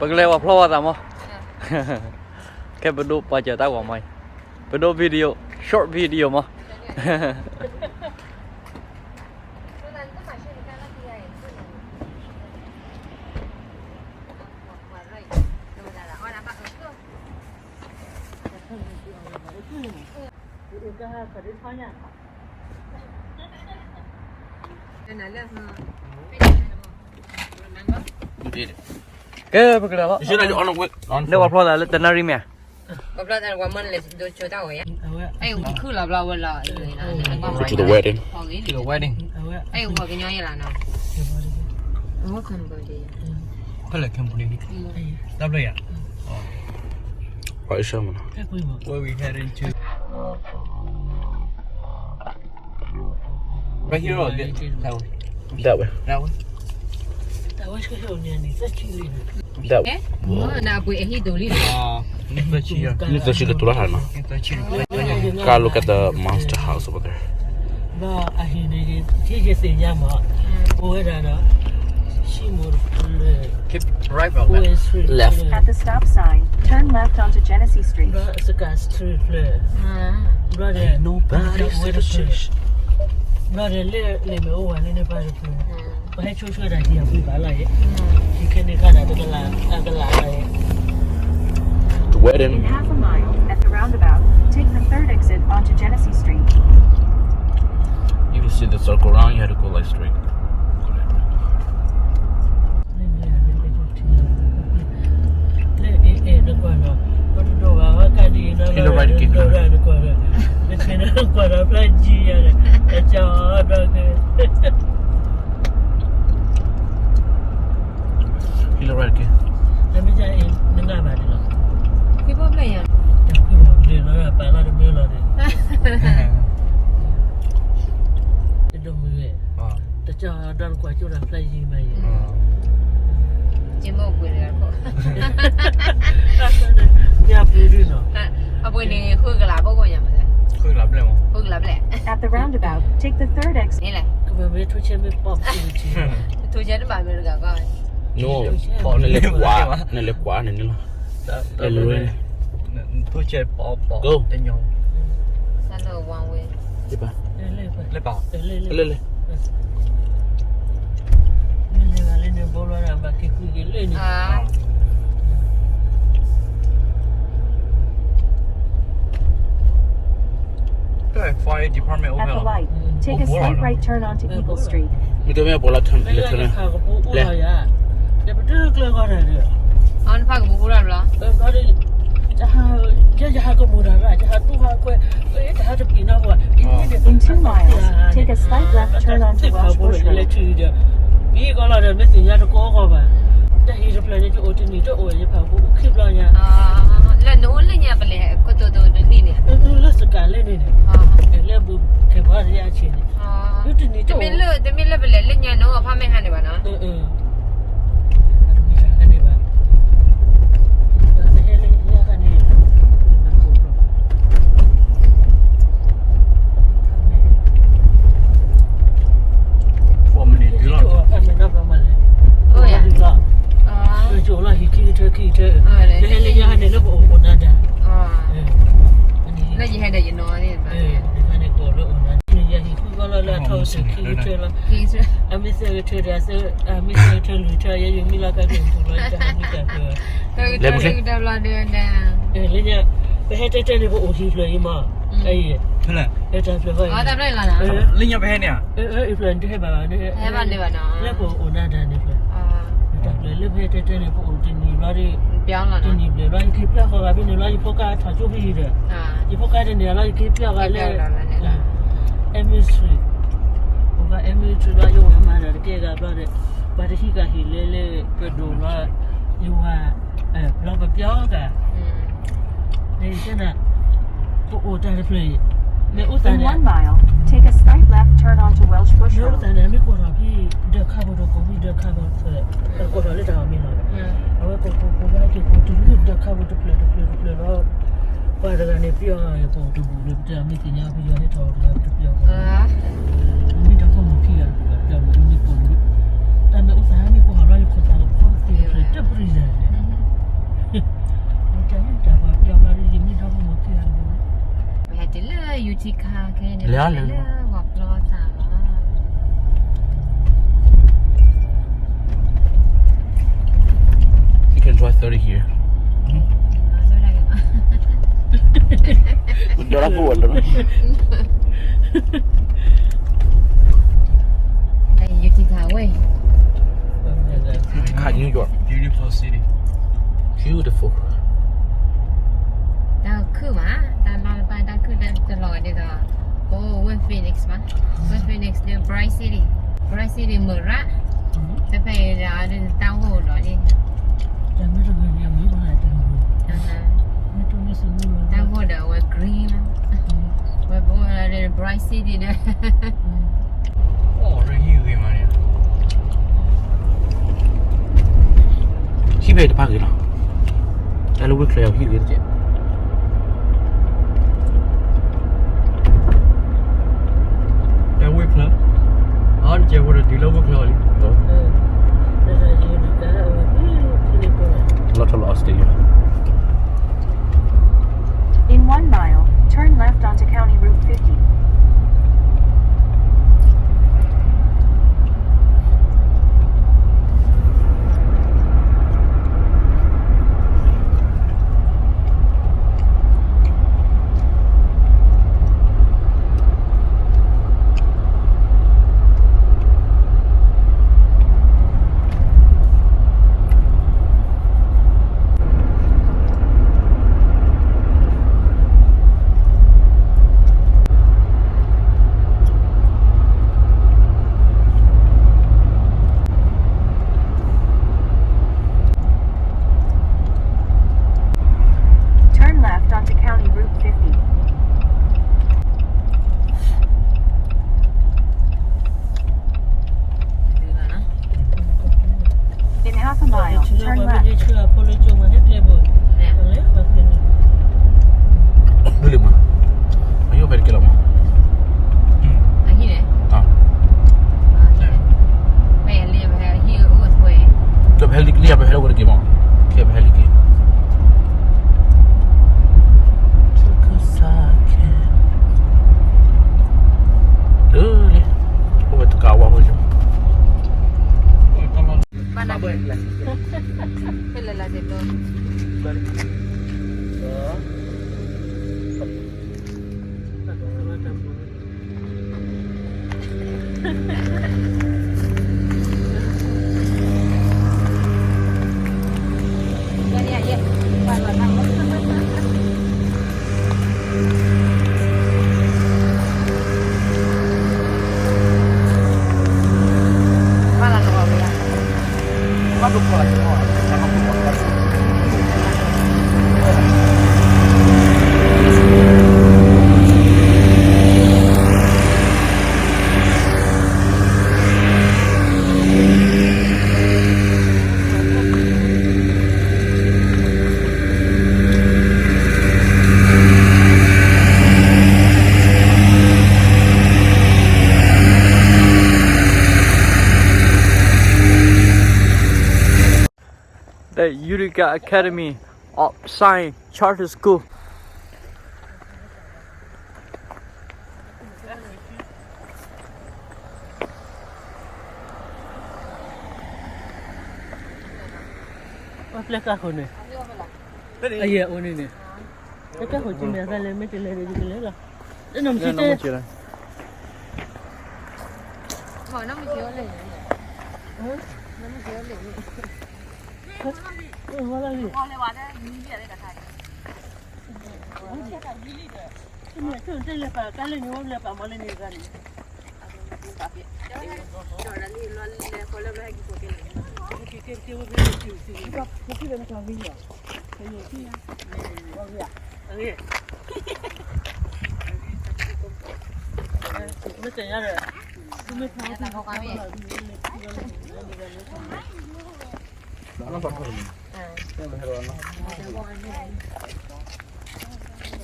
ပကလဲၤဝဲဖျီဝဲသးမး, ခဲပဒိၣ်ပှၤစၢၤတၢ်ဂီၤမးအံၤ, ပဒိၣ် video, short video မး. ကဲ ပကလဲၤလီၤ, လၢပှၤဖျီသးလၢတနၣ်ရံၣ်မ့ၢ်ဧါ. ပှၤဖျီသးလၢပှၤမၢနလဲၤဒိဆိတၢ်ဂီၤယါ, အဲၣ်ဝံၤခုၣ်လီၤဘျီဝဲလီၤ, to the wedding, to the wedding. အဲၣ်ဝံၤပှၤကညီယဲလီၤနီၤ, အဝဲ Cambodia, ဖဲလဲၣ် Cambodia, တၢ်ဖျၢၣ်ယါ, ပှၤအ့ရှၢမနီၤ, where we heading to. Right here or that, that way? That way. That way? That way. That way. နပှ့ၤအဟံၣ်ဒိၣ်လံ, နသၢဆံလၢတူၢ်လၢ်ဟါနီၤ, gotta look at the monster house over there. ဘၣ်အဟံၣ်န့ၣ်က့ၤသ့ၣ်ညါမး, အိၣ်ဝဲဒၣ်ဒီး Keep right about that. Left. At the stop sign, turn left onto Genesee Street. ဘျီစကၤ street ဖျၢၣ်, ဘျီဒီး Ain't nobody said a church. ဘျီဒီးလၢလ့ၣ်မ့ၢ်အိၣ်ဝဲလၢန့ၣ်ဘၣ်တဖျၢၣ်, ပှၤဟဲဆိဆိဒၣ်ဟံၣ်အပှ့ၤဘၣ်လီၤယဲ, ဟံၣ်ခဲန့ၣ်ခါဒၣ်တကလး, အကလးလီၤယဲ. The wedding. In half a mile, at the roundabout, take the third exit onto Genesee Street. You can see the circle around, you have to go like straight. လၢအဲၣ်အဲၣ်နကွၢ်နီၤ, ပတဒိးဘၣ်ဝဲကါဒံးနီၤ, နကွၢ်ဒီး, နကွၢ်ဒီးဖျါယံၤယၤဒီး, အကၠီဒီးက့ၤ, ဟံးလၢ right က့ၤ, အမ့ၢ်ကဲအံၤ နနၢ်ဘၣ်န့ၣ်လီၤ, ခွံဘိဘျဲၣ်ယၤ, တၢ်ခွံဘိဘျဲၣ်လီၤ, ပာ်လီၤတမၢလီၤန့ၣ် တဒိၣ်မုၢ်ဂ့ၤ, တကၠီဒီးကွၢ်ကၠိဒီးဖျါယံၤမးယံၤ, က့မိၢ်ပှ့ၤတဂၤခိၣ်, ညၣ်ပှ့ၤဒုနီၤ, အပှ့ၤန့ၣ် ဃုကလးဘိၣ်ကိၣ်ညါမးလဲၣ်, ဃုကလးဘျဲၣ်မး, ဃုကလးဘျဲၣ်, at the roundabout, take the third exit န့ၣ်လဲၣ်, ကဘၣ်မ့ၢ်ထိဆဲမ့ၢ်ပီၣ်ပူၤတံၢ်, ထိဆဲတဘၣ်မ့ၢ်တဂၤကီၢ်, နလဲၤကွၢ်, နလဲၤကွၢ်န့ၣ်န့ၣ်လီၤ, ထိဆဲပီၣ်ပီၣ်တညီ, တၢ်လၢ one way လၢပာ်, လၢပာ်, လၢလဲၣ်, လၢလဲၣ်ဂၤလၢန့ၣ်ဘိလီၤဒၣ်ဘၣ်က့ၤကွံာ်က့ၤလၢန့ၣ်, At the light, take a slight right turn onto Eagle Street. မ့ၢ်တမ့ၢ်ပှၤလၢထၢၣ်, လၢထၢၣ်, လၢပတကျၢၤဂီၢ်န့ၣ်ဒီး, အနဖးကပူၤပူၤလီၤဘျီ, ယဟးကမူၤတၢ်ရၣ်, ယဟးတူၢ်ဟးခွဲး, ယဟးတပံၤနီၤပှၤ, In two miles, take a slight left turn onto Welsh Bush Road. မ့ၢ်ကီလီၤဒီး မ့ၢ်သ့ၣ်ညါတကိးဂီၢ်ဘၣ်, တၢ်ဟံၣ်တဖျၢၣ်န့ၣ် ယအိၣ်တနံၣ်တအိၣ် ယဖးကပူၤအိၣ်ခံဘျီညါ, လၢနအိၣ်လၢညါပလဲၤကတိၤတိၤတနံၣ်န့ၣ်, လၢစကၤလၢန့ၣ်န့ၣ်, လၢဘူးကဲၤပှၤတယါဆံးန့ၣ်, တမ့ၢ်လၢ, တမ့ၢ်လၢပလဲၤလၢညါနအိၣ်ဖးမဲာ်ဟါန့ၣ်ဘၣ်နီၤ, လၢယဟဲန့ၣ်လၢပအိၣ်နၤဒၣ်, လၢယဟဲဒီးယနီၤန့ၣ်, ယဟံၣ်ဃုဂီၢ်လီၤလၢအထီၣ်ဝဲတုၤခံကထၢလီၤ, အမ့ၢ်သၢကထၢဒီး, အမ့ၢ်သၢကထၢလွံၢ်ထၢ ယဲယမံလီၤကါက့ၤပူၤလီၤ ယတၢ်ဟးမံကၢ်ဖၢ, လၢညါ, ပဟဲတဲတဲန့ၣ် ပအိၣ်ဟံၣ်ဖျၢၣ်အံၤမး, တၢ်ဖျၢၣ်ဘၣ်, လၢညါပဟဲန့ၣ်ဧါ, အံၤဖျၢၣ်နတဟဲဘၣ်ဘၣ်န့ၣ်, လၢပအိၣ်နၤဒၣ်န့ၣ်ဖျၢၣ်, တၢ်ဖျၢၣ်လၢပဟဲတဲတဲန့ၣ် ပအိၣ်တနံၣ်ဘျီဒီး, တနံၣ်ဘျဲၣ်ဘျီ ယက့ၤပျၢ်ဃီၤဂၤဖဲန့ၣ်လီၤ ယဖိကါထီၣ်ကၠိဖဲအံၤဒီး, ယဖိကါတန့ၢ်လီၤ ယက့ၤပျၢ်ဃီၤလၢ Emmy Street, အိၣ်ဘၣ် Emmy Street လီၤ ယဝၤမၤဒီးတကဲဂၤဘျီဒီး, ဘၣ်တဟံးကဟံၣ်လဲၤလဲၤကဒိၣ်လီၤ, ယဝၤ, ဘျီပပျၢ်ဂၤ, နကနၣ်, ပအိၣ်တၢ်တဖျၢၣ်အံၤ, မ့ၢ်အိၣ်သးန့ၣ်, In one mile, take a slight left turn onto Welsh Bush Road. မ့ၢ်အိၣ်သးန့ၣ် မ့ၢ်ကိးထီၣ်ဖဲဒၢးခါဖိဒီးကိးဖဲဒၢးခါဖိ, ကိးထီၣ်လၢတၢ်အီၣ်မ့ၢ်လီၤ, အဝဲကိးကိးကိးဝဲက့ၤကိးတုၤလၢဒၢးခါဖိတဖျၢၣ်တဖျၢၣ်တဖျၢၣ်လီၤ, ပှၤတဂၤန့ၣ်ပျီအီၤကိးတဘူၣ်လၢပတဲအီၤမ့ၢ်သ့ၣ်ညါပယီၤဟဲထီၣ်တဂၤပတပျီအီၤ, မ့ၢ်တၢ်ဖိမုၣ်ခံဂၤတဂၤပျီမ့ၢ်မ့ၢ်ကိးလၢ, တၢ်မ့ၢ်အိၣ်သးမ့ၢ်ကိးထီၣ်လီၤ ယခိၣ်သးကဖီသ့ၣ်တဖျၢၣ်တပရံၣ်လဲၣ်န့ၣ် ထံခါခဲန့ၣ် လဲၤလၢပှၤပျီသးလီၤ. You can drive thirty here. ဒီးလၢပဝဲလီၤ. ယူထံခါဝဲ ခါ New York. Beautiful city. Beautiful. တၢ်ခုၣ်မး, တၢ်လီၢ်တပၢ်တၢ်ခုၣ်တၢ်တလီၤဒ်သိး, ပအိၣ်ဝဲ Phoenix မး, ဝဲ Phoenix ဒီး Bright City, Bright City မုၢ်ရၣ်, ဖဲဖဲအံၤဒီး တၢ်ဂိၢ်ဒီးန့ၣ်, တၢ်ဂိၢ်ဒီးအဝဲ green မး, ဝဲပအိၣ်လၢ Bright City ဒီး အိၣ်ရဟံၣ်ဂ့ၤမးန့ၣ်, ဟံၣ်ဖဲတဖၣ်ဂ့ၤလီၤ, တၢ်လၢဝ့ၢ်ချၢအဟံၣ်ဂ့ၤတက့ၢ်. တၢ်ဝ့ၢ်ချၢ, အတကဲဖိဒီးတုၤလၢဝ့ၢ်ချၢလံ. လီၤထီၣ်လီၤ Australia. In one mile, turn left onto County Route fifty. Turn left onto County Route fifty. ဒီး In half a mile, turn left. ဒ်လဲၣ်မး, အယိၣ်ဖဲတကဲလီၤမး, အဟံၣ်န့ၣ်, ဖဲလံ ပဟဲလံအိၣ်ဝဲ, ကပဟဲလံက့ၤ ပဟဲလံဝဲတက့ၢ်မး, ကဲပဟဲလံက့ၤ, လၢလံ, အိၣ်ဝဲတကးဝါဖိ, ဘၣ်နၤ, ဖဲလဲၣ်လၢတဘျီ, The Utica Academy of Science Charter School. အပျဲၢ်ကၢ်ဃိန့ၣ်, အယဲၢ်အိၣ်န့ၣ်န့ၣ်, ပျဲၢ်ကၢ်ဃိကမ့ၢ်အသးလဲၤ မ့ၢ်တလဲၤဒီးယကလဲၤလီၤ, အဲၣ်နီၢ်မုၢ်ဆ့ၣ်တဲ, နီၢ်မုၢ်ဆ့ၣ်လဲၣ်, နီၢ်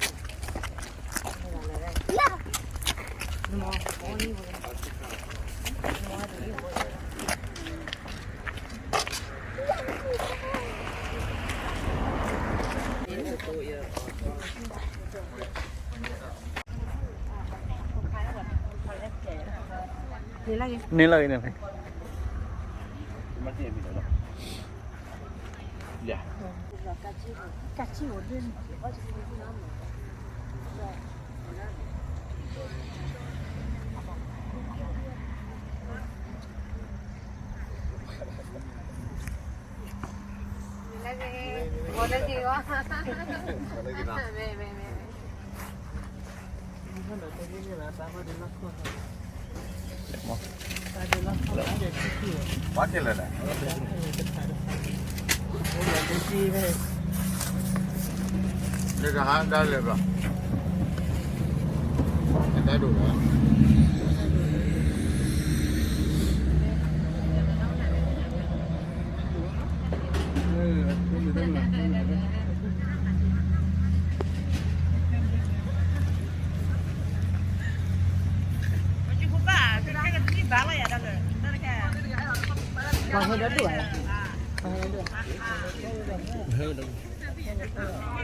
မုၢ်ဆ့ၣ်လဲၣ်, န့ၣ်လီၤအံၤန့ၣ်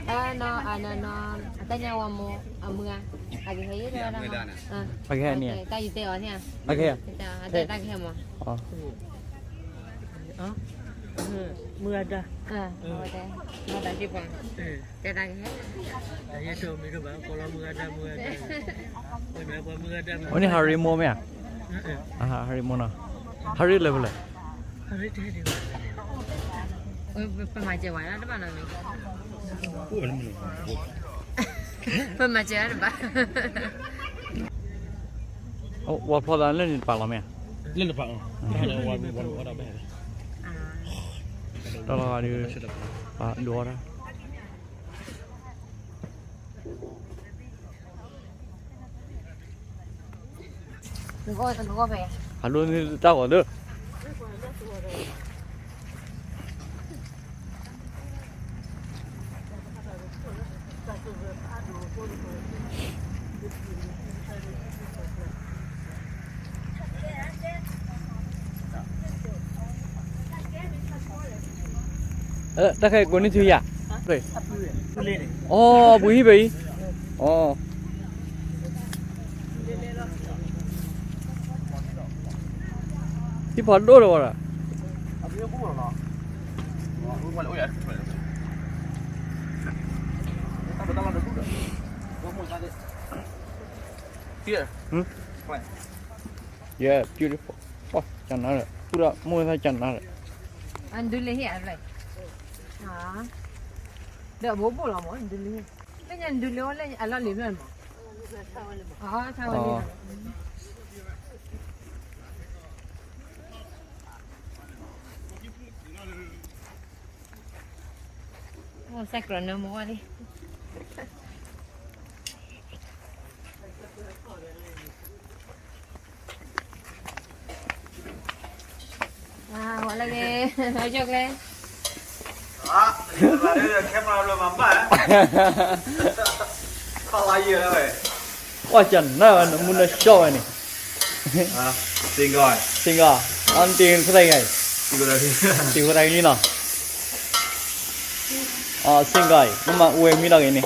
အနီၤ အနီၤ နီၤ အတၢ်ညါဝဲမိၢ် အမုၢ်ဂၤ အကဟဲယဲၢ် အကဟဲန့ၣ် တၢ်ယတဲအီၤန့ၣ် အကဟဲ တၢ်ကဟဲမး မုၢ်ဂၤဒါ အဝဲတဲ မၤသးက့ၤပှၤ တဲတၢ်ကဟဲ အဝဲန့ၣ် ဟးရ့မိၢ်မ့ၢ်ဧါ ဟးရ့မိၢ်နီၤ ဟးရ့လၢဖဲလဲၣ် ပမၤစၢၤဝဲဒၣ်တဘၣ်နီၤမ့ၢ် ပမၤစၢၤဝဲဒၣ်တဘၣ် ဝဲဖျီသးလၢန့ၣ်တပာ်လီၤမ့ၢ်ဧါ လၢန့ၣ်တပာ်လီၤ တၢ်လီၤဂာ်ဒီး ပာ်ဒိးအီၣ်တၢ် ဟးဒိးန့ၢ်တၢ်ဂီၤလၢ တၢ်ခဲကိးန့ၢ်သုယၤ အိ ပှ့ၤဟံၣ်ဖဲအံၤ အိ ဟံၣ်ဖီဒိၣ်လီၤဝဲဒၣ် Yeah, beautiful. ပှၤကနၣ်ဒီး ပူၤဒီးမိၢ်သၣ်ကနၣ်ဒီး အဒုးလ့ဟ့ၣ်အဘျီ ဒီးအဘိဘိၣ်လီၤမး ဒုးလ့ဟ့ၣ် လၢညါဒုးလ့ဝဲလၢအလီၢ်လံၤဖျၢၣ်မး အဆါဝဲလံ အိၣ်စဲကြၢးနၢမူဝဲလံ ဝဲလၢဂ့ၤ ဟဲကၠီၣ်ကျဲ camera လၢမၤဘၣ် ကွၢ်ကနၣ်ဝဲ နမူနၢဆှီဝဲန့ၣ် single အတ့ၢ်ခိသၣ်ဂၤ တ့ၢ်ခိသၣ်ဂၤလံနီၤ single အံၤ မ့ၢ်မၤဝဲမံလီၤဂ့ၤန့ၣ်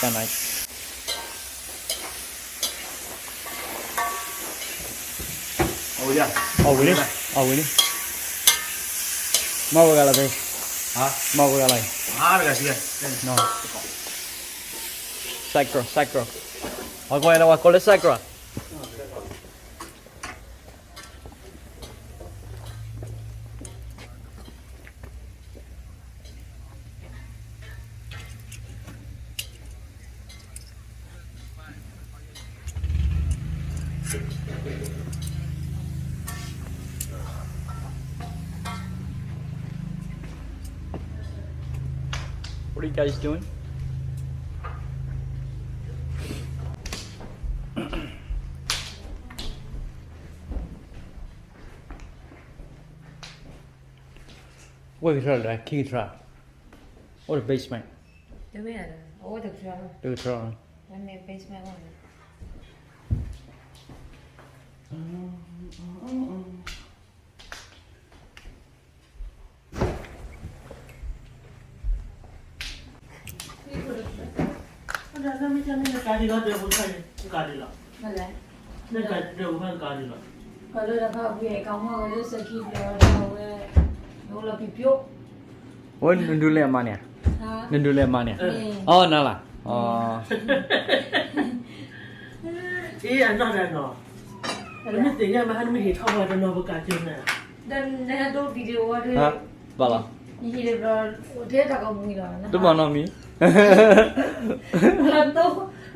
ကနၣ် အဝဲလံ အဝဲလံ မၤဝဲဂၤလီၤဖဲ မၤဝဲဂၤလီၤ စဲကြၢး စဲကြၢး အကွၢ်လၢဝဲကိးလၢစဲကြၢး What are you guys doing? ဝဲၢ်ကထၢၣ်လၢခံကထၢၣ် အိၣ်ဒီး basement တကထၢၣ် basement အိၣ် ကါဒံးလီၤ ဒဲဖိထၢၣ်န့ၣ် ကါဒံးလီၤ ဘၣ်လဲၣ် လၢကးတၢ်ဝဲကးန့ၣ်လီၤ. ကးလၢတခါဝံၤ ကးမီၢ်ဝဲလၢစဲးခံဘျီဒီးဝဲ နအိၣ်လီၤပံၤပျိၣ်. ဝဲနဒုးလဲၤမါန့ၣ်, နဒုးလဲၤမါန့ၣ်, အီ နၤလၢ်, အီ အ့ အနီၢ်ဒၣ်နီၤ, မ့ၢ်သ့ၣ်ညါမး ဟဲနမ့ၢ်ဟ့ၣ်ထီၣ်ဝဲတနီၤပကးကၠိန့ၣ်, ဒီးနဟဲဒိ video ဝဲဒၣ်, ဘၣ်လီၤ, ယဟံးလၢဘျီ အိၣ်ထဲတၢ်ကမှံလီၤ, တမၤနီတမံၤ,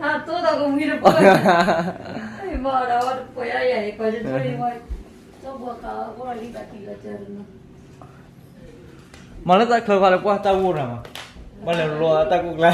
အတိၢ်တၢ်ကမှံတပှၢ်, မၤဒီးတပှဲၤယၤယၤ ကီၢ်ကၠိ မၤလၢတၢ်ချၢခါလၢပှၤတၢ်ဂိၢ်တၢ်မး, ဘၣ်လဲၤလီၤတၢ်ကိၢ်ကျါ, ဖ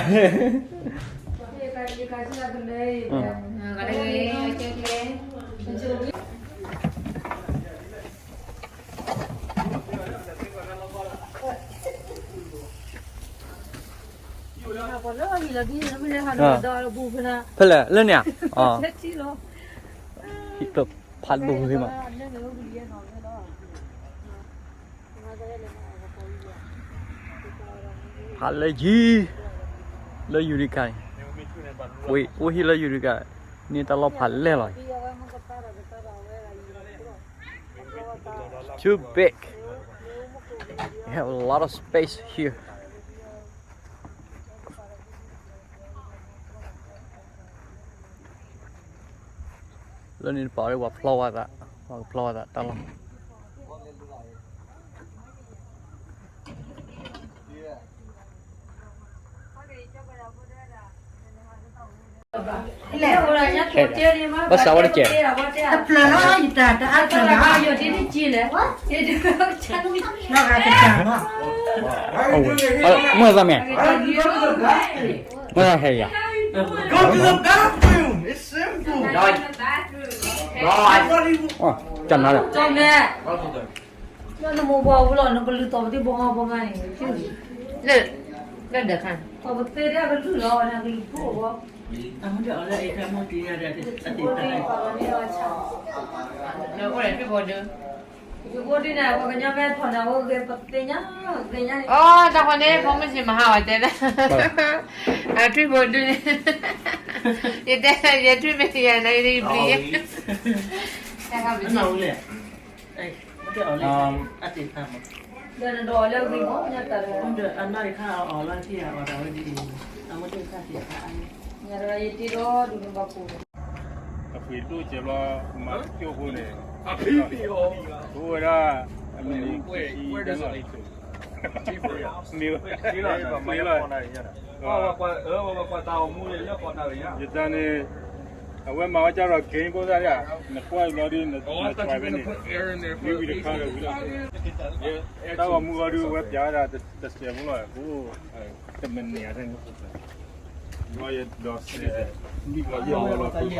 ဲလဲၣ် လၢန့ၣ်ဧါ, ဟံၣ်ဖျၢၣ်ဖးဒိၣ်ဂ့ၤမး, ဖးလၢယံၤ, လၢယူၤရံကၤန့ၣ်, ဝံၤ အိၣ်ဟံၣ်လၢယူၤရံကၤ, န့ၢ်တၢ်လီၢ်ဖးလဲၢ်လီၤ, too big, you have a lot of space here. လၢန့ၣ်တပၤ ပှၤဖျီဝဲသး, ပှၤကဖျီဝဲသးတၢ်လီၢ်, ဘၣ်စးဝဲတကဲး, တဖျၢၣ်လီၤ ယတၢ်တအါတဖျၢၣ်လီၤ, လီၤဂာ်ကစၢ်လီၤ, မ့ၢ်သးမ့ၢ်, မ့ၢ်သးဟဲယၤ, Go to the bathroom. It's simple. ကနၤလၢ နမိၢ်ဘီအူလီၤ နကလုၢ်တီၢ်ပသ့ဘီမါဘီမါန့ၣ်, လၢ လၢဒၢးခါန့ၣ် တီၢ်ပသ့ဒၣ်ကလုၢ်လီၤ နကလုၢ်ဖိအဂီၢ်, အမ့ၢ်အိၣ်လၢထွံၣ်ဘိဒု, ထွံၣ်ဘိဒုန့ၣ် ပှၤကညီမ့ၢ်ထီၣ်န့ၣ် အဝဲဂဲၤပသ့ညါ, ဂဲၤညါန့ၣ်, အီ တၢ်ဃီန့ၣ် ဖိမုၣ်စံးမဟါဝဲတဲ, ထွံၣ်ဘိဒုန့ၣ်, ယတဲ ယထွံၣ်ဘိယၤန့ၣ် ယတဘျံးယဲ, တၢ်ဃီပစံး အပှ့ၤဒိၣ်စဲးဘျီ မၤကၠိဖိန့ၣ်, အဝဲဒၣ် မ့ၢ်လီၤ, မ့ၢ်လီၤ, ယတၢ်န့ၣ်, အဝဲမၤဝဲကၢ်ဒီး game ဖိသၣ်ဒၣ်, နကွၢ်ဘျီဒုး နထွဲဖဲန့ၣ်, မ့ၢ်ဝံၤတခါဒီးဝံၤလီၤ, တၢ်ဂီၤမူဘျီဒုး အဝဲပျးဝဲဒၣ်တစဲးဖိလီၤ, တမနုၤအတၢ်န့ၣ်, ဘျီယဒီးစဲး, ဘျီယဒီးလီၤ,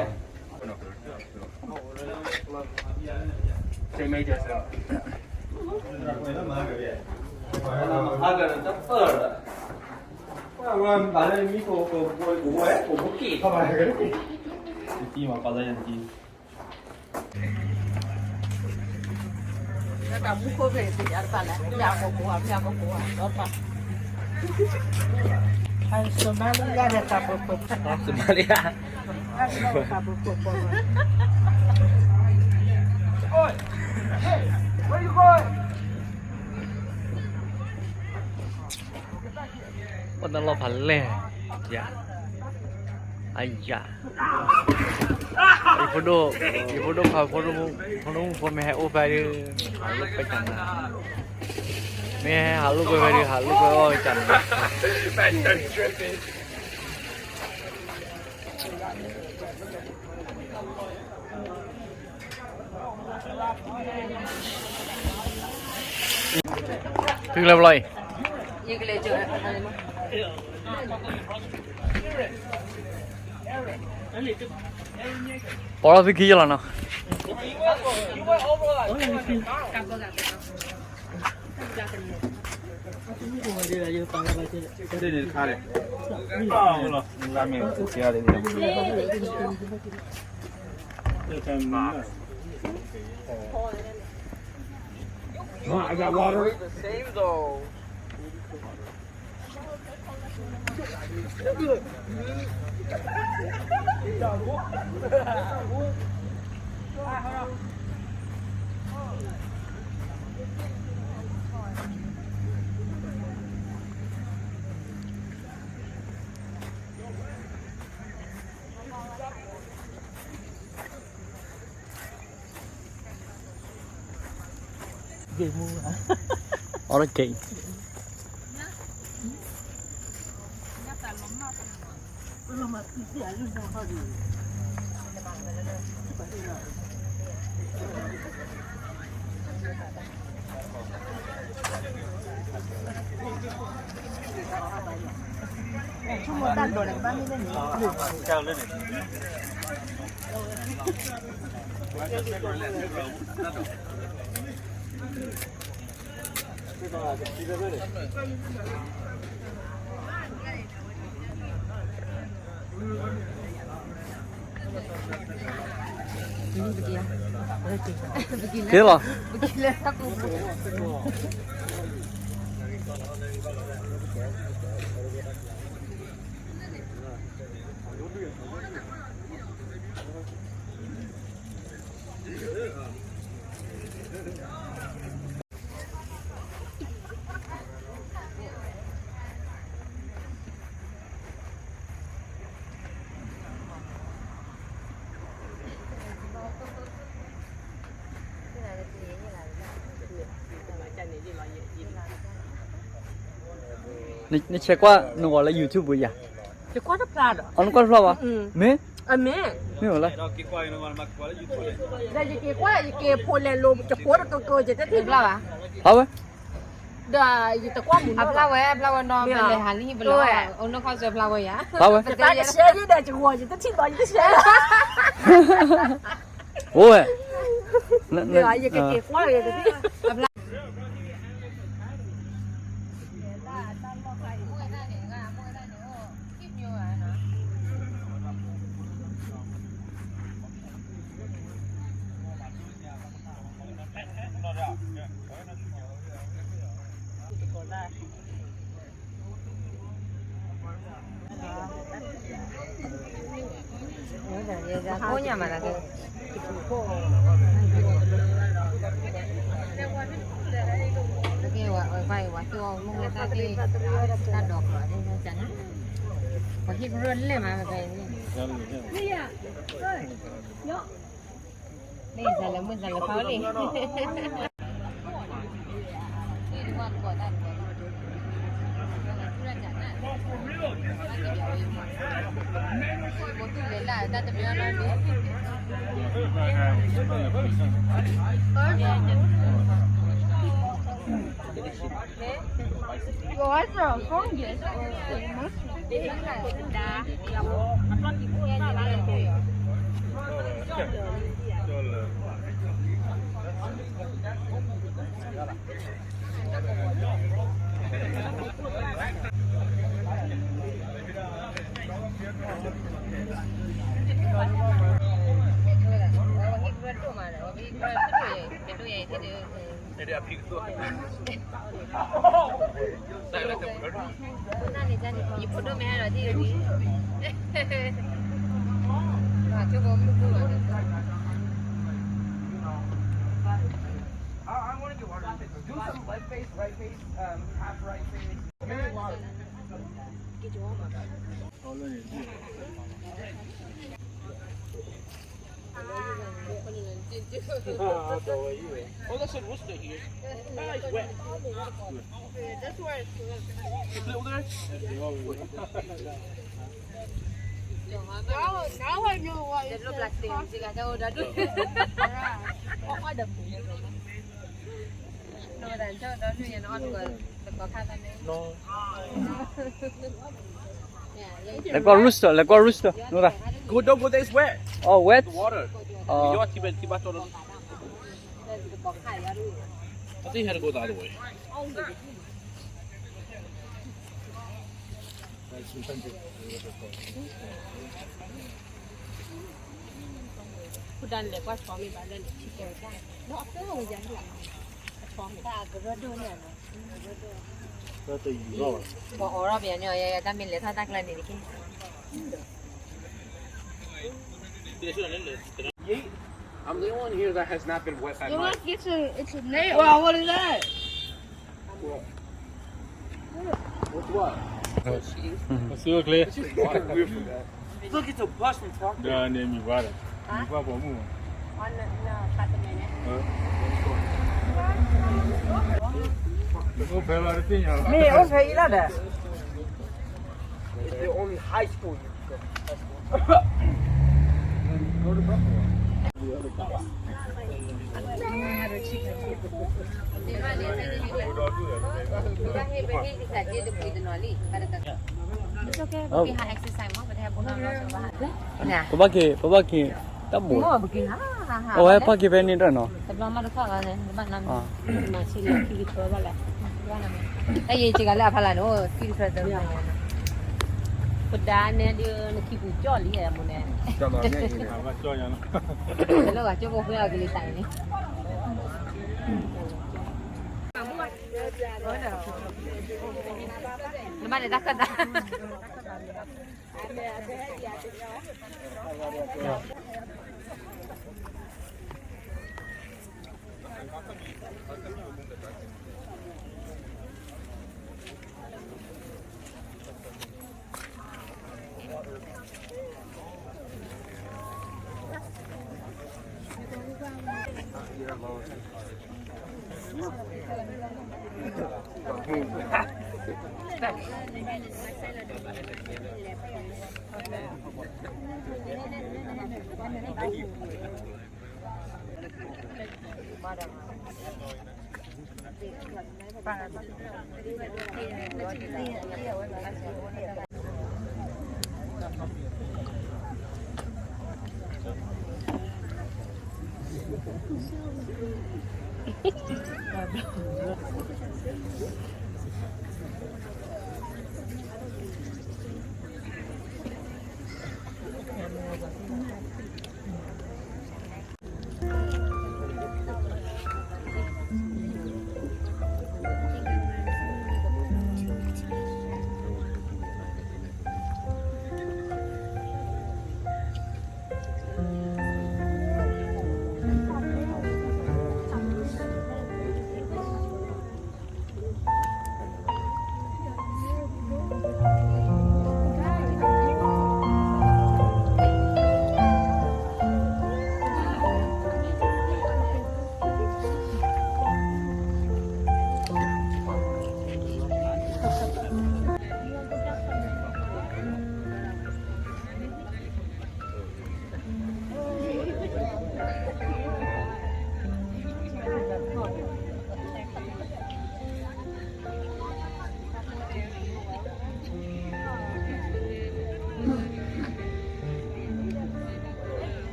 Somalia. အိၣ်တၢ်လီၢ်ဖးလဲၢ်, ယၤ, အယၤ, ယဖိဒိၣ်, ယဖိဒိၣ်ခွါ, ဖိဒိၣ်မုၣ်ဖိမ့ၢ်ဟဲအိၣ်ဖဲဒုး, ဟးလိာ်ကွဲကနၤ, မ့ၢ်ဟဲဟးလိာ်ကွဲဖဲဒုး ဟးလိာ်ကွဲအီၣ်ကနၤ, သုကလဲၤဘျီအံၤ, ပိာ်လီၤသုခံယလီၤနီၤ. I got water. အီၣ်တက့ၢ်. က့ၤလီၤ. နဆဲးကွၢ်နဂီၤလၢ YouTube ပူၤယၤ. ယကွၢ်တဖျါဒီး အီၤနကွၢ်တဖျါဘၣ်. မ့ၢ် အမ့ၢ် မ့ၢ်ဝဲလၢ ဒီးယက့ၤကွၢ် ယက့ၤဖိလဲၤလိၤ ယဖိတကက ယတထံၣ်ဖျါဘၣ်. ဖျါဝဲ ဒီးယတကွၢ်မုာ်နီၤ ဖျါဝဲ ဖျါဝဲနီၤ ပလဲၤဟးလံ ပလဲၤ အိၣ်နီၢ်ခီၣ်စၢဖျါဝဲယၤ ဖျါဝဲ ယတရှဲယဒီး ယဂီၤ ယတထံၣ်ဘၣ် ယတရှဲ အိၣ်ဝဲ ယကက့ၤကွၢ် ယတထံၣ် ဖိညၣ်မးတၢ်က့ တက့ၢ်ဝဲ ဝဲ ဝဲ သူအီၤ မုၢ်ဝဲတၢ်က့ တၢ်ဒိးကျိၤ တၢ်နၤ ပှၤဟံၣ်ကရၢၢ်လဲၣ်မး ဝဲ ဖဲန့ၣ် မ့ၢ်စၤလၢမုၢ်စၤလၢဖးလံ Oh, that's a rooster here. Ah, it's wet. That's why it's good. You play over there? Now, now I know why it's so hot. No. Let go rooster, let go rooster. No, no. Go, don't go there, it's wet. Oh, wet? The water. Oh. I think you had to go the other way. ပှၤအိးထီၣ်ပယီၤန့ၣ် ယတၢ်မ့ၢ်လဲၤထီၣ်တၢ်ကျါန့ၣ်တက့ၢ်. ယ I'm the only one here that has not been wet at night. It's a, it's a nail. Wow, what is that? What? What's what? Let's see, okay. It's just water. Weird for that. Look, it's a bus from Proctor. Huh? It's the only high school you can go. Exercise မ့ၢ် ပတဟဲဘူးနီၢ်နီၢ် ပဘၣ်က့ၤ ပဘၣ်က့ၤ တၢ်ဘူး အဝဲပဘၣ်က့ၤဖဲန့ၣ်တၢ်နီၤ တဘျီမးတခီဂၤန့ၣ် တဘၣ်နၤ မၤဆ့ၣ်နီၤခံကထၢဘၣ်လဲၣ် တၢ်ယံာ်စှၤလၢအဖီလာ်န့ၣ် အိၣ်ခံကထၢသၢကထၢ ပဒါနဲဒုး နခံပူၤကၠီၣ်လံဟဲမူန့ၣ် လၢဂၤကၠိဖိဃဲအီၤကလံၤသးန့ၣ် နဘၣ်လဲၤတၢ်ခၢၣ်သး ဟဲထီၣ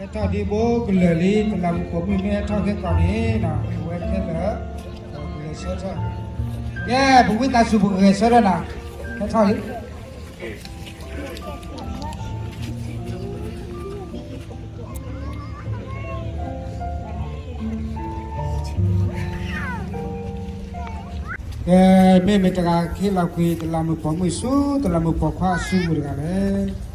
်ဒံးဘိကလၢာ်လံ တလးမူးပိာ်မုၣ်မ့ၢ်ဟဲထီၣ်ခဲကီးန့ၣ်နီၤ အဝဲခဲလၢာ် ပဂဲၤဆၢထၢၣ် ကဲ ပဝံသးစူၤပဂဲၤဆၢထၢၣ်နီၤ ဟဲထီၣ်လံ ကဲ မ့မ့ၢ်တဂၤခ့လီၤကွံာ် တလးမူးပိာ်မုၣ်ဆူ တလးမူးပိာ်ခွါအစုပူၤတဂၤလဲၣ်.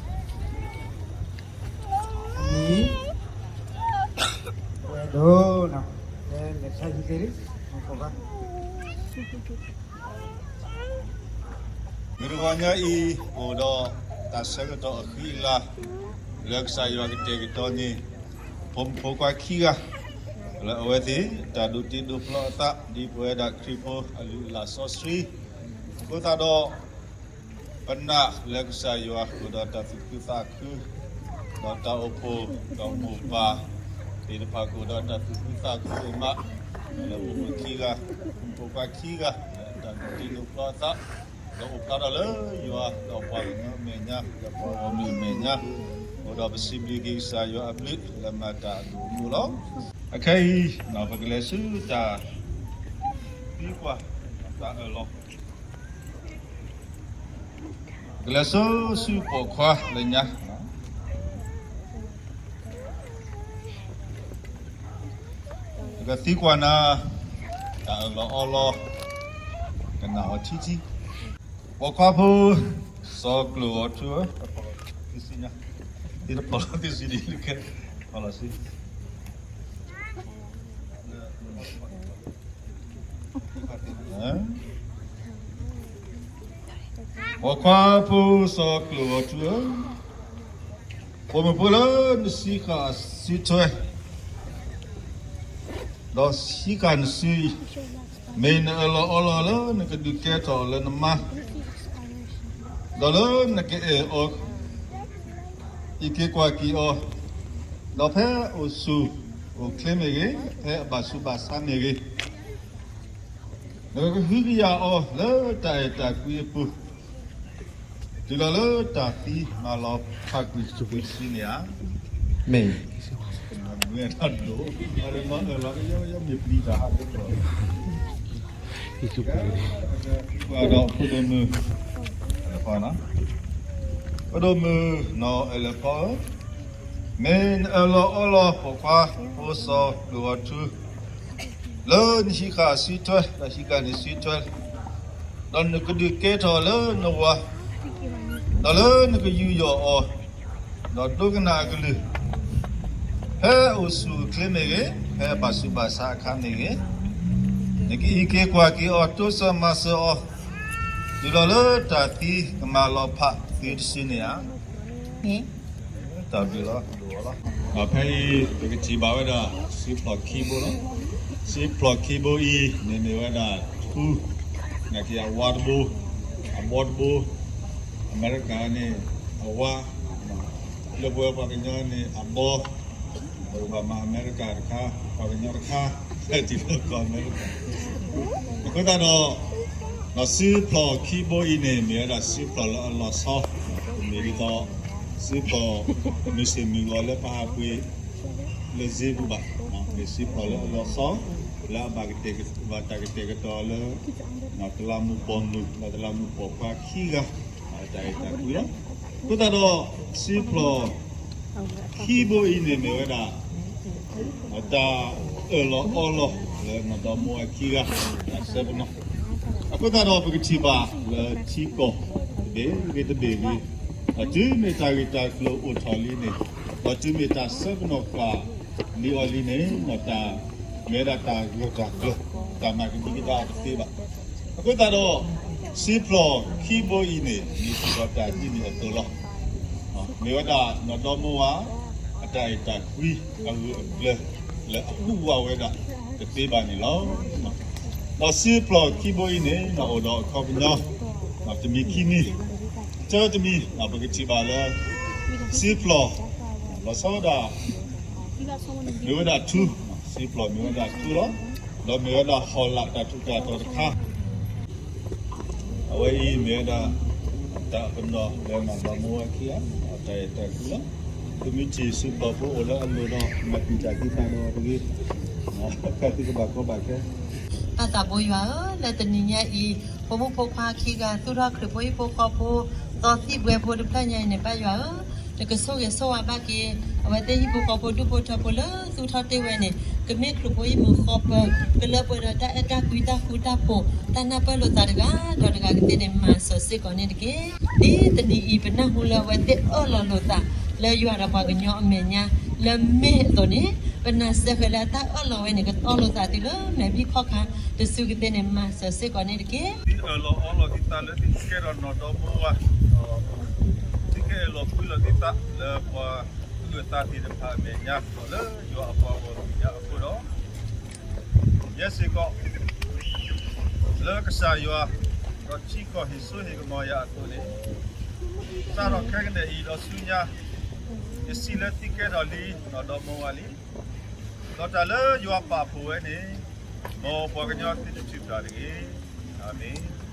အမံၤ ဝဲဒိၣ်နီၤ ကဲ လဲၤဆါဟံးက့ၤလံ မူးပိာ်ခွါ မုၢ်တဂီၤညါအံၤ အိၣ်ဒီးတၢ်ဆၢကတီၢ်အဃံအလၤ လၢကစၢ်ယွၤကတဲာ်ကတီၤန့ၢ် ဖိမုၣ်ဖိခွါခံဂၤ လၢအဝဲသ့ၣ် တၢ်ဒိးတ့ဒိးဖျီအသး ဒ်ပဝဲဒၣ်ခရံာ်ဖိအလုၢ်အလၢ်စီဆှံ, အဃိသတးဒီး ပနာ်လၢကစၢ်ယွၤကအိၣ်ဒီးတၢ်သူၣ်ခုသးခု, ဒီးတၢ်အိၣ်ဖှိၣ်ဒီးမိၢ်ပၢ်သ့ၣ်တဖၣ်ကအိၣ်ဒီးတၢ်သူၣ်ခုသးခုအမး, လၢပဖိမုၣ်ခံဂၤ, ဖိခွါခံဂၤ, လၢတၢ်ဒိးတ့ဒိးဖျီအသး, ဒီးအိၣ်ဖျါထီၣ်လၢယွၤဒီးပှၤကညီအမဲာ်ညါ, ဒီးပှၤဂီၢ်မုၢ်အမဲာ်ညါ, အဃိဒီးပစံးဘျုးက့ၤကစၢ်ယွၤအဘျုးလၢမၤတၢ်အဒိၣ်အမုၢ်လီၤ. အခဲအံၤ ပကလဲၤဆူတၢ်သံကွၢ်တၢ်အၢၣ်လီၤ ကလဲၤဆူဆူပိာ်ခွါလၢညါ, ပကသံကွၢ်နၤ, တၢ်အၢၣ်လီၤအီလီၤ, ကနၣ်အီၤထံထံ, ပိာ်ခွါဖိ စီၤကျိာ်အီၤထူဧၢ, သ့ၣ်တဖီၣ်လီၤသ့ၣ်စံးဒ်လဲၣ်, ဖီၣ်လီၤစ့ ပိာ်ခွါဖိစီၤကျိာ်အီၤထူဧၢ, ပိာ်မုၣ်ဖိလၢနဆံးဃာ်အစုထွဲ ဒီးဆံးဃာ်နစုအံၤ, မ့ၢ်နအၢၣ်လီၤအီလီၤလၢနကဒုးကဲထီၣ်လၢနမါ, ဒီးလၢနကအဲၣ်အီၤ, အံးက့ၤကွၢ်က့ၤအီၤ, ဒီးဖဲအိၣ်ဆူၣ်အိၣ်ချ့မ့ၢ်ဂ့ၤ, ဖဲအဘၣ်ဆူးဘၣ်ဆါမ့ၢ်ဂ့ၤ, နကဟုကယာ်အီၤလၢတၢ်အဲၣ်တၢ်ကွံအပူၤ, တုၤလီၤလၢတၢ်သံမၤလီၤဖးကွံာ်တစုန့ၣ်ဧါ. မ့ၢ် ဒီးဖိဒိၣ်မုၣ်, ဖိဒိၣ်မုၣ်နီၢ်အဲၣ်လၢၤဖီဧၢ, မ့ၢ်နအၢၣ်လီၤအီလီၤပိာ်ခွါဖိစီၤကျိာ်အီၤထူ လၢနဆံးဃာ်အစုထွဲ, ဒီးဆံးဃာ်နစုထွဲ, ဒီးနကဒုးကဲထီၣ်လၢနဝၤ, ဒီးလၢနကယူးယီၣ်အီၤ, ဒီးဒိကနၣ်အကလုၢ်, ဖဲအိၣ်ဆူၣ်အိၣ်ချ့မ့ၢ်ဂ့ၤ, ဖဲဘၣ်ဆူးဘၣ်ဆါအခါမ့ၢ်ဂ့ၤ, နကအံးက့ၤကွၢ်က့ၤအီၤတိစၢၤမၤစၢၤအီၤ, တုၤလီၤလၢတၢ်သံကမၤလီၤဖးသုတစုန့ၣ်ဧါ. တၢ်ဘျုးလီၤ. ဒီးဖဲအံၤ ပကထံၣ်ဘၣ်ဝဲဒၣ် စံးဖျိၣ်ခံဘိလီၤ. စံးဖျိၣ်ခံဘိအံၤန့ၣ်မ့ၢ်ဝဲဒၣ်ထူ, နာ်က့အဝါတဘိ, အဘီတဘိ, အမဲရကၤန့ၣ် အဝါ, လၢပဝဲပှၤကညီန့ၣ် အဘီ, ပကဘၣ်မၤအမဲရကၤတခါ, ပှၤကညီတခါ, ထံၣ်လၢကီၢ်အမဲရကၤ. အဃိသတးဒီး ဒီးစံးဖျိၣ်ခံဘိအံၤန့ၣ် မ့ၢ်ဝဲဒၣ်စံးဖျိၣ်လၢအလီၤဆီ, မ့ၢ်ဒ်သိး စံးဖျိၣ်မုၢ်ဆ့ၣ်မုၢ်ဂီၤလၢပဟးပှ့ၤ လၢစ့ပူၤဘၣ်, မ့ၢ်စံးဖျိၣ်လၢအလီၤဆီ, လၢအဘၣ်ကတဲာ်ကတီၤ, ဘၣ်တၢ်ကတဲာ်ကတီၤလၢ တလးမူးပိာ်မုၣ် ဒီးတလးမူးပိာ်ခွါခံဂၤ အတၢ်အဲၣ်တၢ်ကွံလီၤ. အဃိသတးဒီး စံးဖျိၣ်ခံဘိအံၤန့ၣ်မ့ၢ်ဝဲဒၣ် တၢ်အၢၣ်လီၤအီလီၤလၢနီၢ်ဒီမါဝၤခံဂၤ တၢ်ဆၢပနီၣ်. အဃိသတးဒီးပကထံၣ်ဘၣ်လၢထံကီၢ်တဘ့ၣ်ဂ့ၤတဘ့ၣ်ဂ့ၤ, ဒီးတုၤမ့ၢ်တၢ်ဂ့ၢ်တၢ်ကျိၤအိၣ်ထီၣ်လံန့ၣ်, ဒီးတုၤမ့ၢ်တၢ်ဆၢပနီၣ်ဃာ်လံအီၤလံန့ၣ်, ဒီးတၢ်မ့ၢ်ဝဲဒၣ်တၢ်ဂၢၢ်တၢ်ကျၢၤ, တၢ်မၤကဒံကဒါအီၤတသ့ဘၣ်. အဃိသတးဒီး စံးဖျိၣ်ခံဘိအံၤန့ၣ် မ့ၢ်စံးထီၣ်တၢ်ဒ်န့ၣ်အသိးလီၤ. မ့ၢ်ဝဲဒၣ်နီၢ်ဒီမါဝၤ အတၢ်အဲၣ်တၢ်ကွံအဂၢၢ်အကျၢၤ လၢအဟူးဝးဝဲဒၣ်တသ့ဘၣ်န့ၣ်လီၤ. ဒီးစံးဖျိၣ်ခံဘိအံၤန့ၣ် အိၣ်ဒီးအခီပညီ တမံၤခံမံၤ, တၢတမံၤ ပကထံၣ်ဘၣ်လၢ စံးဖျိၣ် လီၤဆီဒၣ် မ့ၢ်ဝဲဒၣ်ထူ, စံးဖျိၣ်မ့ၢ်ဝဲဒၣ်ထူလီၤ. ဒီးမ့ၢ်ဝဲဒၣ်ဟီၣ်လာ်တၢ်ထူးတၢ်တီၤတခါ, အဝဲအံၤမ့ၢ်ဝဲဒၣ် တၢ်ပနီၣ်လၢနီၢ်ဒီမါဝၤခံဂၤ အတၢ်အဲၣ်တၢ်ကွံလီၤ. သုမ့ၢ်ထံၣ်စံးဖျိၣ်ဖိအိၣ်လၢအလိၤဒီး မၤတံာ်တာ်သံသးဒီးတဂ့ၤ, ဖဲသုကဘၣ်ကီဘၣ်ခဲ ပၢ်သးဘိယွၤဧၢ, လၢတနံၤညါအံၤ ဖိမုၣ်ဖိခွါခံဂၤ သူၣ်ထီၣ်ခရံာ်ဖိဟံၣ်ဖိဃီဖိ သီသံၣ်ဘှဲဖိတဖျၢၣ်ညါအံၤန့ၣ် ပၢ်ယွၤဧၢ, နကဆိၣ်ဂ့ၤဆိၣ်ဝါဘၣ်က့ၤ အဝဲသ့ၣ်ဟံၣ်ဖိဃီဖိဒူၣ်ဖိထၢဖိလၢသူၣ်ထီၣ်တ့ၢ်ဝဲန့ၣ် ကမ့ၢ်ခရံာ်ဖိဟံၣ်ဖိဃီဖိ ကလၢပှဲၤဒီးတၢ်အဲၣ်တၢ်ကွံတၢ်ဃူတၢ်ဖိး တၢ်နၢ်ပၢၢ်လိာ်သးတဂၤဒီးတဂၤကသ့န့ၣ် မၤစၢၤစ့ၢ်ကီးန့ၣ်တက့ၢ်. ဒ်တနံၤအံၤ ပနၢ်ဟူလၢအဝဲသ့ၣ်အၢၣ်လီၤလိာ်သး လၢယွၤဒီးပှၤကညီအမဲာ်ညါ လၢမ့ၢ်အသိးန့ၣ် ပနၢ်စၢၤဃာ်လၢအတၢ်အၢၣ်လီၤဝဲန့ၣ် ကတီလိာ်သးတုၤလၢမဲာ်ဘံၣ်ခီၣ်ခါ တစုကသ့န့ၣ် မၤစၢၤစ့ၢ်ကီးန့ၣ်တက့ၢ်. သုအၢၣ်လီၤအီလီၤသုသးလၢသုကကဲထီၣ်နီၢ်ဒီမါဝၤ, သုကအၢၣ်လီၤကွံလီၤသုသးလၢပှၤအုၣ်အသးသ့ၣ်တဖၣ်အမဲာ်ညါ ဒီးလၢယွၤအပှၤဂီၢ်မုၢ်ညါအဃိဒီး ယဲစ့ၢ်ကီး လၢကစၢ်ယွၤ ဒီးထံကီၢ်ဟ့ၣ်စိဟ့ၣ်ကမီၤယၤအသိးန့ၣ်, စးထီၣ်ခဲကနံၣ်အံၤဒီးဆူညါ, ယစံးလၢသုကဲထီၣ်လံ, ဒီးမၤဝဲလံ, ဒီးတၢ်လၢယွၤပာ်ဖှိၣ်ဝဲန့ၣ်, မ်ပှၤကညီသုတထုးဖျါတဂ့ၤ. အၤမ့ၣ်.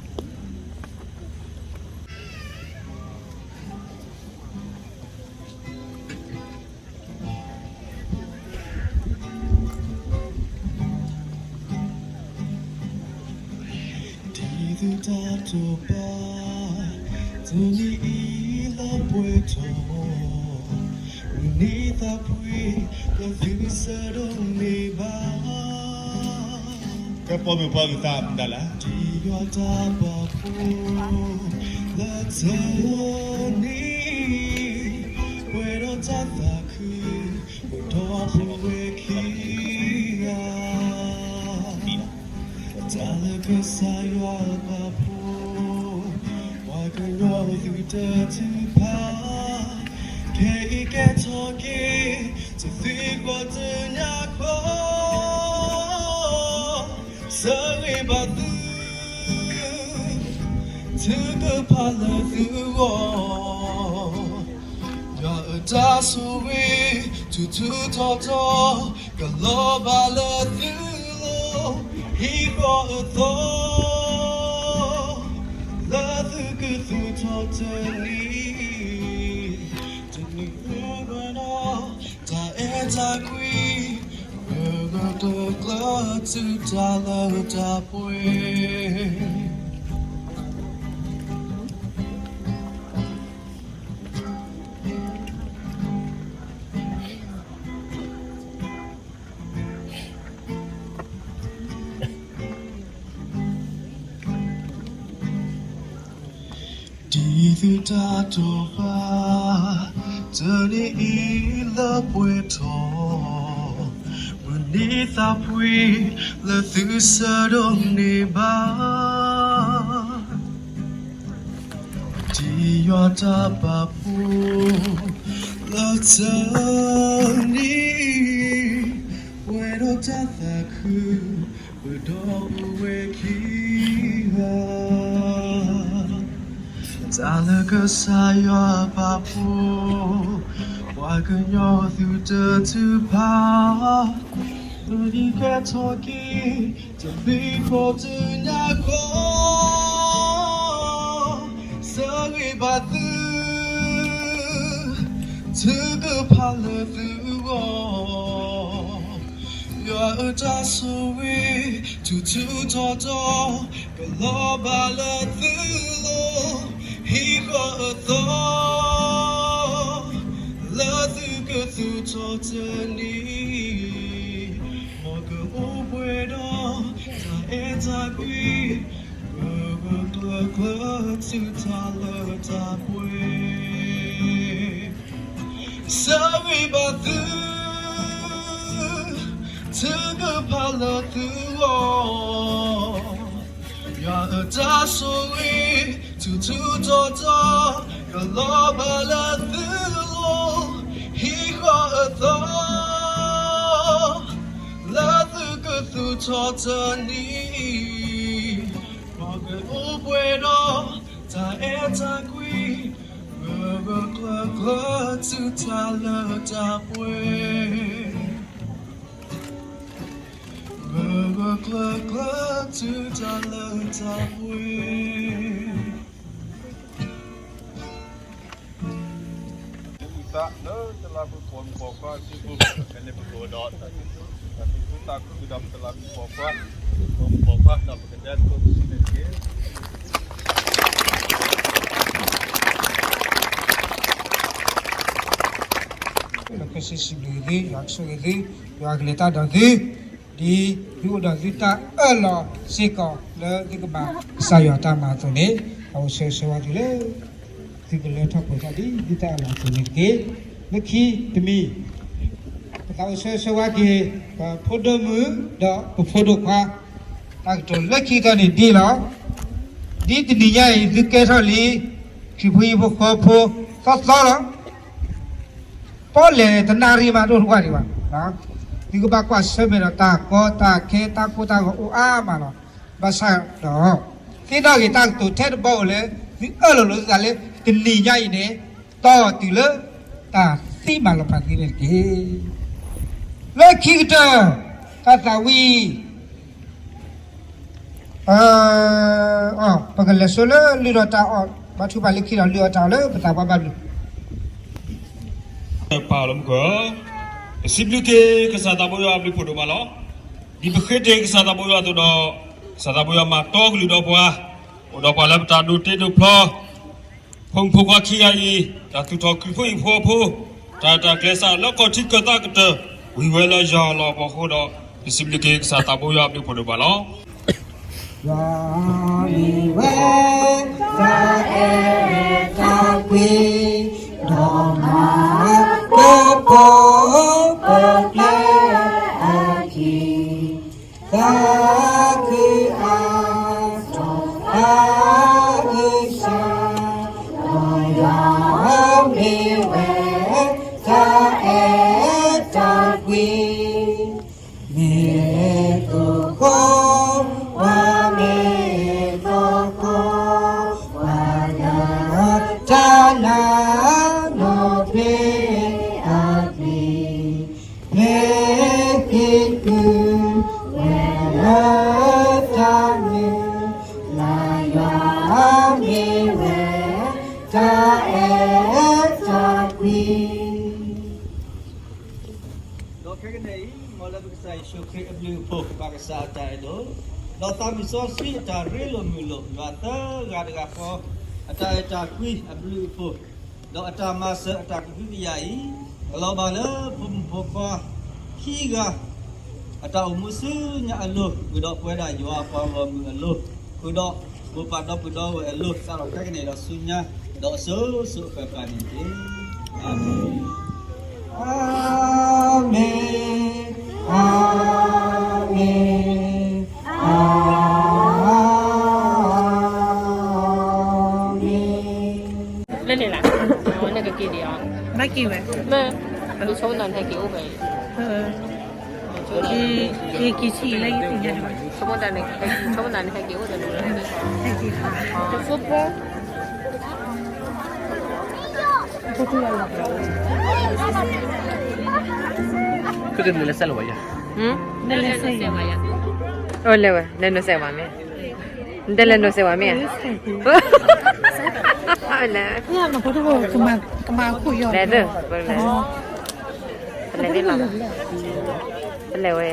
ဒ်သုတၢ်တိာ်ပာ် တနံၤအံၤလၢပှဲၤထီၣ်, မုၢ်နံၤသးဖှံ လၢသုဆၢဒိၣ်န့ၢ်ဘၣ်, ကဲပိာ်မုၣ်ပှၤအုၣ်သးမတၤလဲၣ်, ဒ်ယွၤတၢ်ပာ်ဖှိၣ် လၢတနံၤ ပှဲၤဒီးတၢ်သးခု ဒီပုၢ်ဝဲၢ်ခံဂၤ, တၢ်လၢကစၢ်ယွၤပာ်ဖှိၣ် ပှၤကညီသုတထုးဖး, ခဲအံၤကဲထီၣ်က့ၤ တသံကွၢ်တညါခီ, ဆၢဂ့ၤဘၣ်သု ထုကဖၣ်လၢသုဂီၢ်, ယွၤအတၢ်ဆိၣ်ဂ့ၤ ထူးထူးတီၤတီၤ ကလီၤဘၣ်လၢသုလိၤ ဟံၣ်ဃီအသီ, လၢသုကသူၣ်ထီၣ်တနံၤ, တနံၤအံၤဒီး တၢ်အဲၣ်တၢ်ကွံ ဂၢၢ်ဂၢၢ်ကျၢၤကျၢၤ တုၤတၢ်လၢတၢ်ပှဲၤ. ဒ်သုတၢ်တိာ်ပာ် တနံၤအံၤလၢပှဲၤထီၣ်, မုၢ်နံၤသးဖှံ လၢသုဆၢဒိၣ်န့ၢ်ဘၣ်, ဒ်ယွၤတၢ်ပာ်ဖှိၣ် လၢတနံၤ ပှဲၤဒီးတၢ်သးခု ပဒီပုၢ်ဝဲၢ်ခံဂၤ, တၢ်လၢကစၢ်ယွၤပာ်ဖှိၣ် ပှၤကညီသုတထုးဖး, မုၢ်နံၤကဲထီၣ်က့ၤ တသံကွၢ်တညါခီ, ဆၢဂ့ၤဘၣ်သု ထုကဖၣ်လၢသုဂီၢ်, ယွၤအတၢ်ဆိၣ်ဂ့ၤ ထူးထူးတီၤတီၤ ကလီၤဘၣ်လၢသုလိၤ ဟံၣ်ဃီအသီ, လၢသုကသူၣ်ထီၣ်တနံၤ, မ်ကအိၣ်ပှဲၤဒီး တၢ်အဲၣ်တၢ်ကွံ ဂၢၢ်ဂၢၢ်ကျၢၤကျၢၤ တုၤတၢ်လၢတၢ်ပှဲၤ, ဆၢဂ့ၤဘၣ်သု ထုကဖၣ်လၢသုဂီၢ်, ယွၤအတၢ်ဆိၣ်ဂ့ၤ ထူးထူးတီၤတီၤ ကလီၤဘၣ်လၢသုလိၤ ဟံၣ်ဃီအသီ, လၢသုကသူၣ်ထီၣ်တနံၤ, မ်ကအိၣ်ပှဲၤဒီး တၢ်အဲၣ်တၢ်ကွံ ဂၢၢ်ဂၢၢ်ကျၢၤကျၢၤ တုၤတၢ်လၢတၢ်ပှဲၤ, ဂၢၢ်ဂၢၢ်ကျၢၤကျၢၤ တုၤတၢ်လၢတၢ်ပှဲၤ. လၢတလးပူၤပိာ်မုၣ်ပိာ်ခွါအစုပူၤ, ဖဲန့ၣ်ပကအိၣ်ဒီး တၢ်သူၣ်ခုသးခုဒီးပတလးပူၤပိာ်ခွါ, ပိာ်မုၣ်ပိာ်ခွါ ဒီးပကဒဲကအိၣ်ပစုန့ၣ်တက့ၢ်. ကစံးဘျုးသု, ယွၤကဆိၣ်ဂ့ၤသု, ယွၤကလဲၤတၢ်ဒီးသု, ဒ်သုအိၣ်ဒီးသုတၢ်အၢၣ်လီၤစ့ၢ်ကီးလၢသုကမၤကစၢ်ယွၤတၢ်မၤအသိးန့ၣ်, ပသးအိၣ်ဆၢဂ့ၤဆၢဝါသုလၢ သုကလၢထီၣ်ပှဲၤထီၣ်ဒ်သုတၢ်အၢၣ်လီၤအသိးန့ၣ်တက့ၢ်. လၢခံတမံၤ ပသးအိၣ်ဆၢဂ့ၤဆၢဝါက့ၤ ပဖိဒိၣ်မုၣ်ဒီးပဖိဒိၣ်ခွါ, တၢ်ကတိၤလၢခံကတၢၢ်န့ၣ်ဒ်လီၤ. ဒ်တနံၤညါအံၤ သုကဲထီၣ်လံ ခရံာ်ဖိဟံၣ်ဖိဃီဖိသီသီလီၤ. ပီၣ်လဲၣ်တနၣ်ရံၣ်မး တအိၣ်တကွၢ်ဒံးဘၣ်. သုကဘၣ်ကွၢ်ဆၢၣ်မဲာ်ဒီးတၢ်ကီတၢ်ခဲတၢ်ကိၢ်တၢ်ဂီၤအိၣ်အါမးလီၤ. ဘၣ်ဆၣ်ဒီး သ့ၣ်နီၣ်က့ၤတၢ်ကတိၤထဲတဘီအိၣ်လၢ သုအၢၣ်လီၤလိာ်သုသးလၢ တနံၤညါအံၤန့ၣ် တီၢ်တုၤလၢ တၢ်သံမၤလီၤဖးသုန့ၣ်တက့ၢ်. လၢခံကတၢၢ် တၢ်သးဝံၣ် ပကလဲၤဆိလၢလုၢ်ထီၣ်တၢ်အီၣ် ဘါထုကဖၣ်လၢခံဒီးလုၢ်အီၣ်တၢ်အီၣ်လၢပသးပှၢ်ဘၣ်ဘျုး ပစံးဘျုးက့ၤ ကစၢ်သးဘိယွၤအဘျုးဖးဒိၣ်မးလီၤ. ဒ်ပဃ့တ့ၢ်ကစၢ်သးဘိယွၤအသိးဒီး ကစၢ်သးဘိယွၤမၤတီကလုာ်ဒီးပှၤ အိၣ်ဒီးပှၤလၢပတၢ်ဒိးတ့ဒိးဖျီ ဖိမုၣ်ဖိခွါခံဂၤအံၤ တၢ်သူၣ်ထီၣ်ခရံာ်ဖိအဟံၣ်ဖိဃီဖိ တၢ်ရဲၣ်တၢ်ကျဲၤစးလၢကီၢ်ထံကီၢ်သးကတၢၢ် ဝံၤဝဲလၢယွၤလီၤအဖီခိၣ်ဒီး ပစံးဘျုးက့ၤကစၢ်သးဘိယွၤအဘျုးဖးဒိၣ်မးလီၤ. ယွၤမ့ၢ်ဝဲ တၢ်အဲၣ်တၢ်ကွံ ဒီးမၤ ပဖိပကျဲအခံ သးခုအါ ဒီးသးခုစၢ် ဒီးယွၤမ့ၢ်ဝဲ တၢ်အဲၣ်တၢ်ကွံ မ့ၢ်သိၣ်ဃီ ပှၤမ့ၢ်သိၣ်ဃီ ပှၤလၢတၢ်နာ်နီၢ်ဖျ့အသွံၣ် မ့ၢ်ဟ့ၣ်ကူၣ်ဝဲလၢတၢ်မုၢ်လၢ် ယွၤမ့ၢ်ဝဲ တၢ်အဲၣ်တၢ်ကွံ ဒီးခဲကနံၣ်အံၤ မ်လၢပကစၢ်ယ့ၣ်ၡူးခရံာ်အဘျုးအဖှိၣ် ပၢ်ကစၢ်အတၢ်အဲၣ်ဒိၣ် ဒီးသးမုၢ်စီဆှံအတၢ်ရ့လိာ်မုာ်လိာ် ယွၤသၢဂၤတဂၤဃီ အတၢ်အဲၣ်တၢ်ကွံအဘျုးအဖှိၣ် ဒီးအတၢ်မၤစၢၤအတၢ်ကဟုကယာ်အံၤ ကလီၤဘၣ်လၢဖိမုၣ်ဖိခွါခံဂၤ အတၢ်အိၣ်မူဆူညါအလိၤ ဃုာ်ဒီးပဝဲဒၣ်ယွၤအပှၤဂီၢ်မုၢ်အလိၤ ဃုာ်ဒီးမိၢ်ပၢ်ဒီပုၢ်ဒီဝဲၢ်အလိၤ စးထီၣ်ခဲကနံၣ်ဒီးဆူညါ ဒီးအစိၤစိၤအဃၣ်ဃၣ်န့ၣ်တက့ၢ်. အၤမ့ၣ်, အၤမ့ၣ်, အၤမ့ၣ်, အၤမ့ၣ်. လၢန့ၣ်လၢ အဝဲန့ၣ်ကက့ၤဒံးအီၤ, ဘၣ်က့ၤဝဲ, မ့ၢ်, ယဆိကမိၣ်နဟဲက့ၤအိၣ်ဖဲအံၤ, ယက့ၤဆံးလၢယသ့ၣ်ညါန့ၣ်ဘၣ်, ဆိကမိၣ်တၢ်န့ၣ်, ဆိကမိၣ်တၢ်န့ၣ်ဟဲက့ၤအိၣ်ဒီးန့ၣ်, ဟဲက့ၤ, ကတနုၤလၢစဲလီၤဝဲယါ, နလဲၤစဲ, အိၣ်လဲၤဝဲ လဲၤနုၤစဲဝဲမ့ၢ်, နတလဲၤနုၤစဲဝဲမ့ၢ်ဧါ, လဲၤ, လဲၤ, ပလဲၤသ့လီၤ, ပလဲၤဝဲ ပှ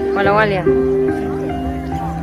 ၤလၢဝါလံဧါ,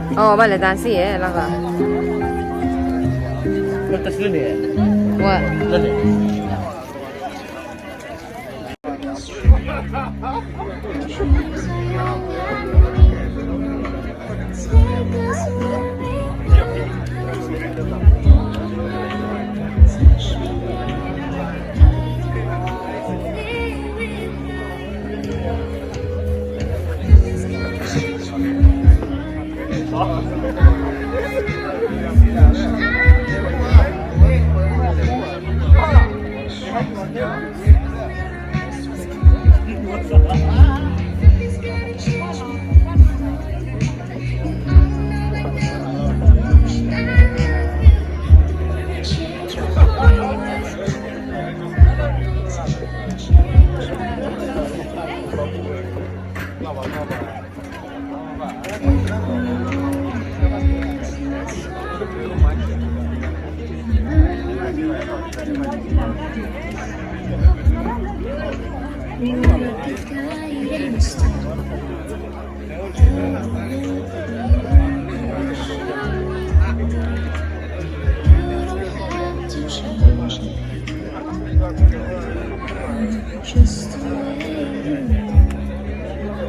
အိၣ်ဘၣ်လဲၤတၢ်စံၣ်ဧါ, ဝဲ,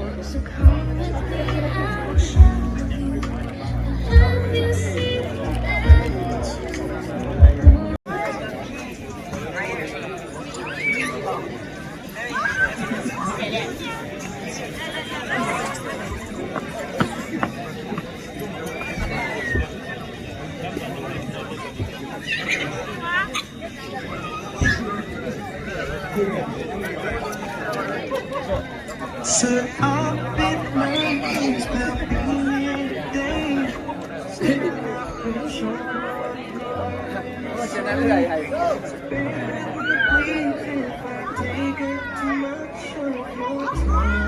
So I've been looking for being there. Still not sure. Baby, please, if I take up too much of your time.